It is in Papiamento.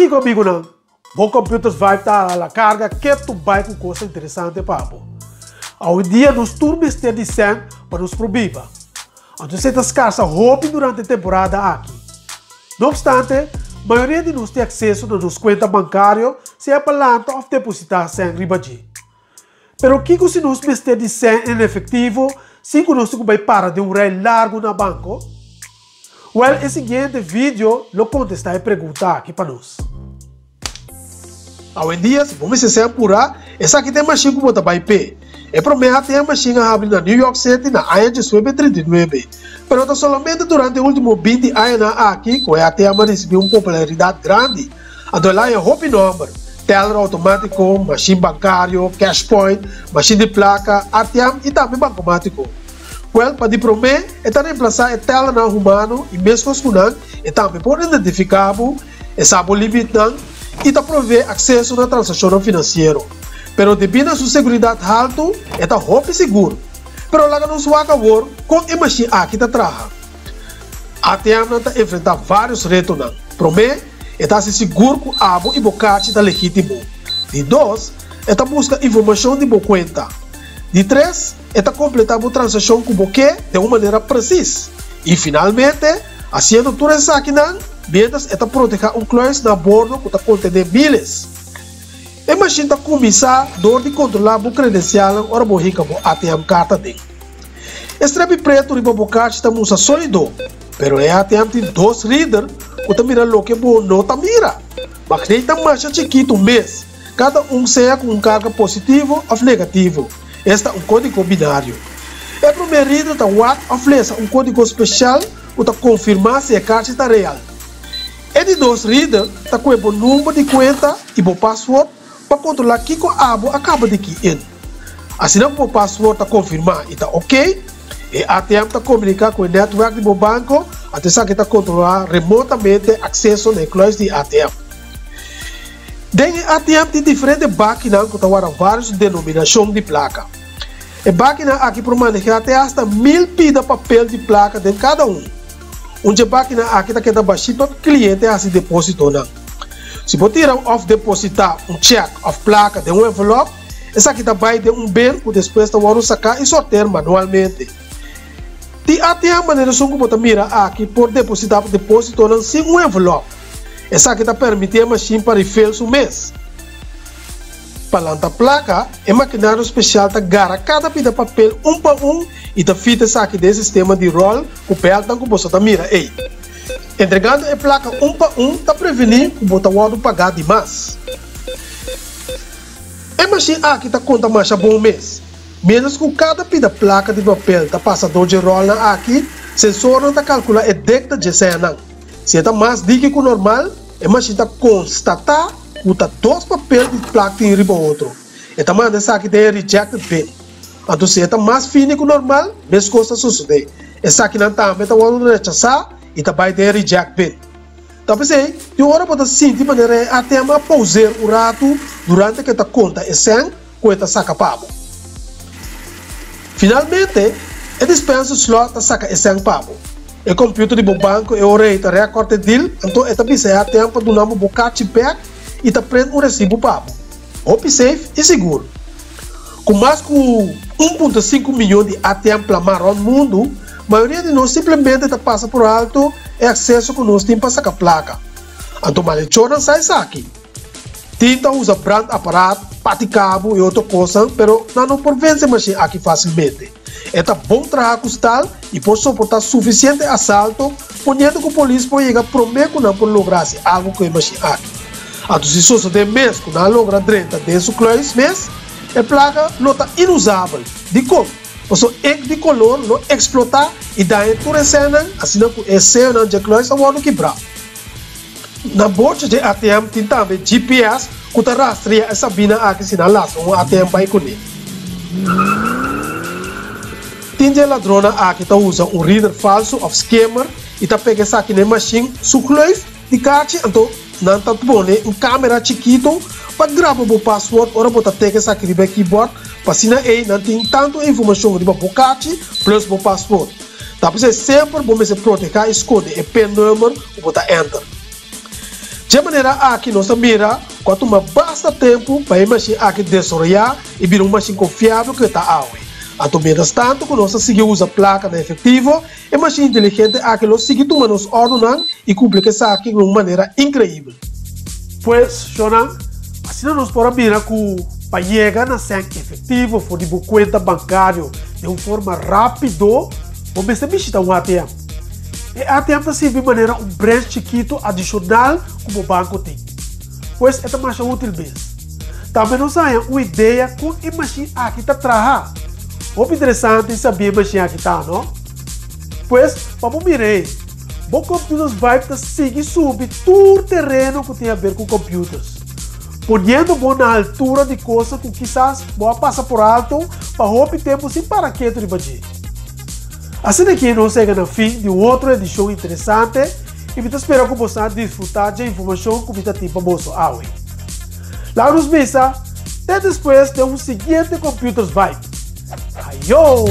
Kiko amigunan? Bo Computers Vibe ta hala karga ketu bai ku kos interesante pa bo. Awendia nos tur mester di sèn pa nos por biba. Anto esei ta skarsa hopi durante e temporada aki. No opstante, mayoria di nos tin akseso na nos kuenta bankario sea pa lanta òf depositá sèn riba dje. Pero kiko si nos mester di sèn en efektivo sin ku nos tin ku bai para den un rei largu na banko? Wèl, e siguiente video lo kontestá e pregunta aki pa nos. Awendia, si bo mester sèn purá, esaki ta e mashin ku bo ta bai p'e. E promé ATM mashin a habri na New York City na aña 1939. Pero ta solamente durante e último 20 añanan aki ku e ATM a risibí un popularidat grandi. Anto el haña hopi nòmber, teller outomátiko, mashin bankario, cash point, mashin di plaka, ATM i tambe bankomátiko. Wèl, pa di promé, e ta remplasá e tellernan humano i meskos ku nan, e tambe por identifiká bo, e sa bo limitnan i ta proveé akseso na transakshonnan finansiero. Pero debí na su seguridat haltu, e ta hopi sigur. Pero laga nos wak awor kon e mashin aki ta traha. ATMnan ta enfrentá vários retonan. Promé, e ta hasi sigur ku abo i bo karchi ta legítimo. Di dos, e ta buska informashon di bo kuenta. Di tres, e ta kompletá bo transakshon ku bo ke den un manera presis. I finalmente, hasiendo tur esakinan, miéntras e ta protehá un kluis na bordo ku ta kontené míles. E mashin ta kuminsá dor di kontrolá bo kredensialnan ora bo hinka bo ATM kart aden. E strepi pretu riba bo karchi ta mustra sólido, pero e ATM tin dos reader ku ta mira loke bo no ta mira. Magnetnan masha chikitu mes, kada un sea ku un karga positivo òf negativo, esta un kódigo binario. E promé reader ta wak òf lesa un kódigo spesial ku ta konfirmá si e karchi ta real. E di dos reader ta kue bo number di kuenta i bo pasword pa kontrolá kiko abo a kaba di ki in. Asina ku bo pasword ta konfirmá i ta ok, e ATM ta komuniká ku e nètwèrk di bo banko, anto esaki ta kontrolá remotamente akseso na e kluis di ATM. Den e ATM tin diferente bakinan ku ta warda vários denominashon di plaka. E bakinan aki por manehá te asta 1000 pida papel di plaka den kada un. Un dje bakinan aki ta keda bashí pa kliente hasi depósitonan. Si bo tira òf depositá un chèk òf plaka den un envelòp, esaki ta bai den un bin ku despues ta wòrdu saká i sorter manualmente. Tin ATM manera esun ku bo ta mira aki por depositá depósitonan sin un envelòp. Esaki ta permití e mashin pa refill su mes. Pa lanta plaka, e makinario spesial ta gara kada pida papel un pa un i ta fit esaki den e sistema di ròl ku bèltnan ku boso ta mira ei. Entregando e plaka un pa un ta prevení ku bo ta wòrdu pagá di mas. E mashin aki ta konta masha bon mes. Miéntras ku kada pida plaka di papel ta pasa dor dje ròlnan aki, sensornan ta kalkulá e dikta dje sènnan. Si e ta mas diki ku normal, e mashin ta konstatá ku ta dos papel di plak tin riba otro. E ta manda esaki den e rejected bin. Anto si e ta mas fini ku normal, meskos ta sosodé. Esakinan tambe ta wòrdu rechasá i ta bai den e reject bin. Ta p'esei, tin ora bo ta sinti manera e ATM a pauzeer un ratu durante ku e ta konta e sèn ku e ta saka pa bo. Finalmente, e dispenser slot ta saka e sèn pa bo. E computer di bo banco e ora ei ta record e deal, anto e ta bisa e ATM pa duna bo bo karchi bek i ta print un resibu pa bo. Hopi safe i sigur. Ku mas ku 1.5 miyon di ATM plamá rònt mundu, mayoria di nos simplemente ta pasa por alto e akseso ku nos tin pa saka plaka. Anto malechornan sa esaki. Tin ta usa brandapparaat, pati kabu i otro kosnan, pero nan no por vense mashin aki fásilmente. E ta bon traha ku stal i por soportá sufisiente asalto, poniendo ku polis por yega promé ku nan por logra hasi algu ku e mashin aki. Anto si sosodé mes ku nan a logra drenta den su kluis mes, e plaka lo ta inusabel. Dikon? Pasobra ink di kolor lo eksplotá i daña tur e sènnan asina ku e seyonan dje kluis a wòrdu kibrá. Na borchi dje ATM tin tambe GPS ku ta rastrea e sabina aki si nan lastra un ATM bai kuné. Tin dje ladronnan aki ta usa un reader falsu òf skimmer i ta pega esaki na e mashin su gleuf di karchi, anto nan ta pone un kamera chikitu pa graba bo pasword ora bo ta teka esaki riba e keyboard pa asina ei nan tin tantu informashon riba bo karchi plus bo pasword. Ta p'esei semper bo mester protehá i skonde e pin number ku bo ta enter. Dje manera aki nos ta mira ku a tuma basta tempu pa e mashin aki desaroyá i bira un mashin konfiabel ku e ta awe. Anto miéntras tantu ku nos ta sigui usa plaka na efektivo, e mashin inteligente aki lo sigui tuma nos òrdunan i kumpli ku esaki na un manera inkreibel. Pues, shonnan, asina nos por a mira ku pa yega na sèn efektivo for di bo kuenta bankario den un forma rápido, bo mester bishita un ATM. E ATM ta sirbi manera un branch chikitu adishonal ku bo banko tin. Pues e ta masha útil mes. Tambe nos haña un idea kon e mashin aki ta traha. Hopi interesante i sabí e mashin aki ta, no? Pues, pa bo mira ei, bo Computers Vibe ta sigui subi tur tereno ku tin haber ku computers, poniendo bo na altura di kosnan ku kisas bo a pasa por alto pa hopi tempu sin para ketu riba dje. Asina aki nos yega na fin di un otro edishon interesante i mi ta spera ku boso a disfrutá dje informashon ku mi ta tin pa boso awe. Laga nos bisa te despues den un siguiente Computers Vibe. Ayo!